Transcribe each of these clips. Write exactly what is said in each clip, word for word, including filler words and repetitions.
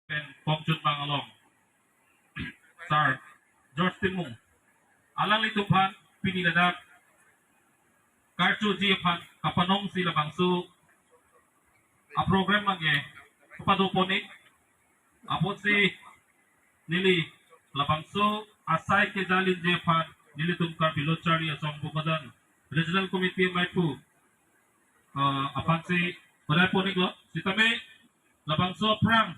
pen Kongchunbang along Sir George Timung, alanglitum aphan pini ladak karchoji aphan kapanongsi labangso a-program abangke kapado pon-ik. Apotsi neli labangso asai kejalinji aphan nelitum Karbi Lo Charli Asong Bokajan Regional Committee amaiphu, ah, aphansi padai pon-iklo. Sitame labangso aphrang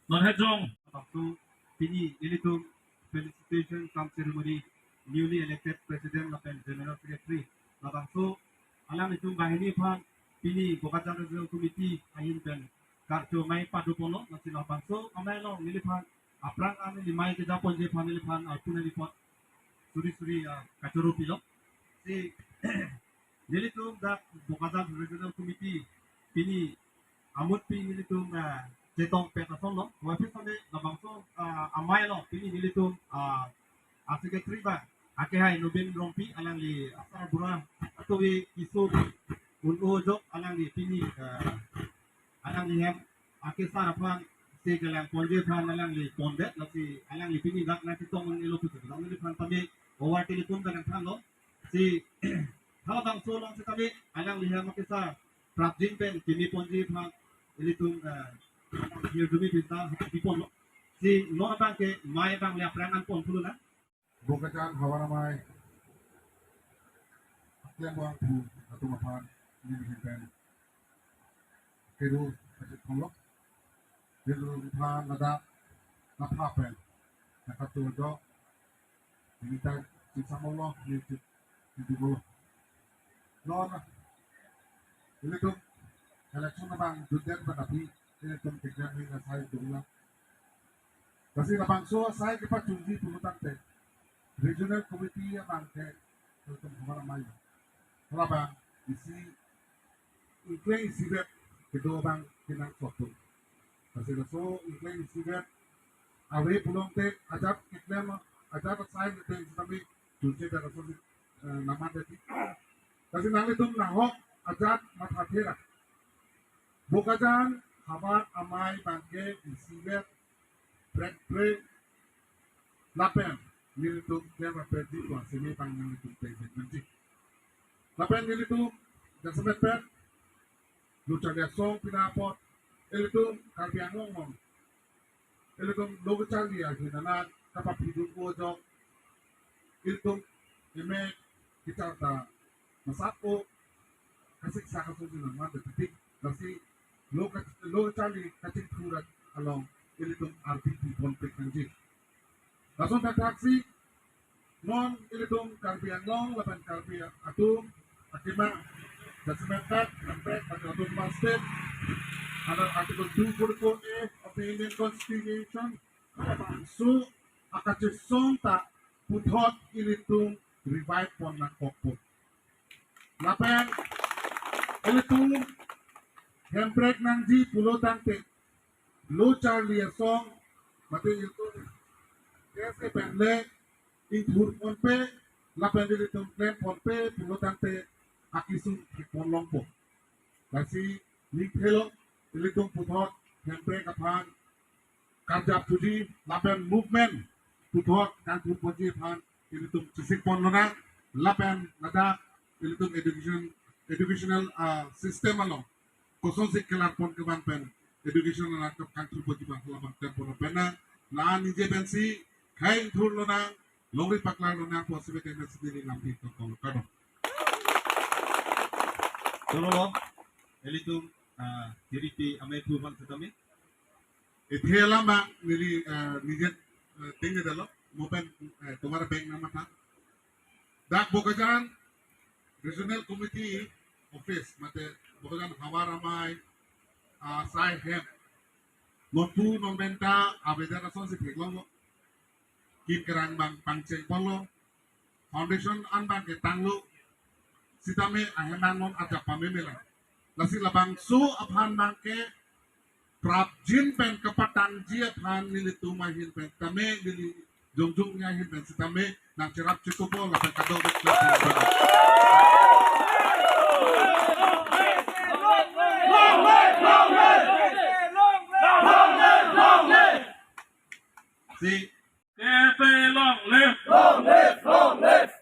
non hejong, labangso pini nelitum felicitation cum ceremony newly elected president lapen general secretary, labangso alanglitum banghini aphan pini Bokajan Regional Committee ahin pen karcho amei pado ponlo. Lasi labangso amei along neliphan aphrang an neli mei keja ponji aphan neliphan arpu neli apot suri suri, ah, kachoro pilo. Si nelitum dak Bokajan Regional Committee pini amut pi nelitum, ah, chetongpet asonlo. Wapis kami labangso, ah, amei along pini nelitum, ah, a-secretary abang akehai Nobin Rongpi, alangli asarbura atovi kiso un-o ajok alangli pini, ah, alangli hem akesar aphan si kelang ponji aphan alangli pondet. Lasi alangli pini dak nangchetong un-elo pusi dak neliphan tame over telephone pen nangthanlo. Si halabangso along sitame alangli hem akesar prapjin pen kimi ponji aphan ilitum, eh, hirjume pinta happy ponlo. Si non abangke mei abang le aphrang an pon pulo na. Bokajan havar amei aklem abangphu atum aphan neli ahin pen kado kachit ponlo. Nelitum aphan ladak apha pen nangkatujok neli ta chingsamlo, neli chingduklo. Non ilitum election abang jutdet pen aphi ilitum keklem asai dungla. Lasi labangso asai kepachunji pulo tangte regional committee abangke ilitum havar amei halabang isi ingkleng isivet kedo abang kenangsot pon. Lasi laso ingkleng isivet ave pulote ajat keklem ajat asai keklem sitame chunche dak asai, eh, namat dati. Lasi nanglitum nahok ajat mathathe ra. Bokajan havar amei abangke isivet prekprek lapen nelitum klem rapetji pu asai abang nelitum pejek nangji. Lapen nelitum jasemet pen Lo Charli Asong pina apot ilitum Karbi Anglong along ilitum lo kecharli ahin anak kapapidun-o ajok ilitum emek kecharta masat-o kasik sa kasung sinang man detik. Lasi lo ke-, lo kecharli kachingthur along ilitum arpi pi ponpik nangji. Lason thakthak si non ilitum Karbi Anglong lapen Karbi atum akima jasemet dak Hemprek Autonomous State under Article two forty-four A of the Indian Constitution, labangso akachesong ta puthot ilitum revive pon nangkokpo. Lapen ilitum hemprek nangji pulo tangte Lo Charli Asong mate ilitum kese pen le ingthur ponpe lapen ilitum klem ponpe pulo tangte akesung thek pon longpo. Lasi ning thelo ilitum puthot hemprek aphan karjap thuji lapen movement puthot kangthur ponji aphan ilitum chesik pon lonang lapen ladak ilitum education, educational, ah, system along kosonsi kelar pon kevan pen education along kangthur ponji aphan labang klem pon pen na ningje pensi khei ingthur lonang, longri paklar lonang pu asai pen neli lampi tokong kado. Tolo lo, ilitum, ah, T D P amei aphu aphan sitame. Ithe alam abang neli, eh, ningje, eh, tingje detlo, mo pen, eh, tomar bank nama tha. Dak Bokajan Regional Committee Office, mate Bokajan havar amei, ah, asai hem. Nonpu nonbenta abedan asonsi theklonglo. Kim kerang abang pangcheng ponlo. Foundation an abangke tanglo. Sitame ahem abang non ajat pameme lang. Lasi labangso aphan abangke prapjin pen kapatangji aphan nelitum ahin pen tame neli jongjong ahin pen sitame nangcherap chitupo lapen kadokave. K F A long live. Long live, long live.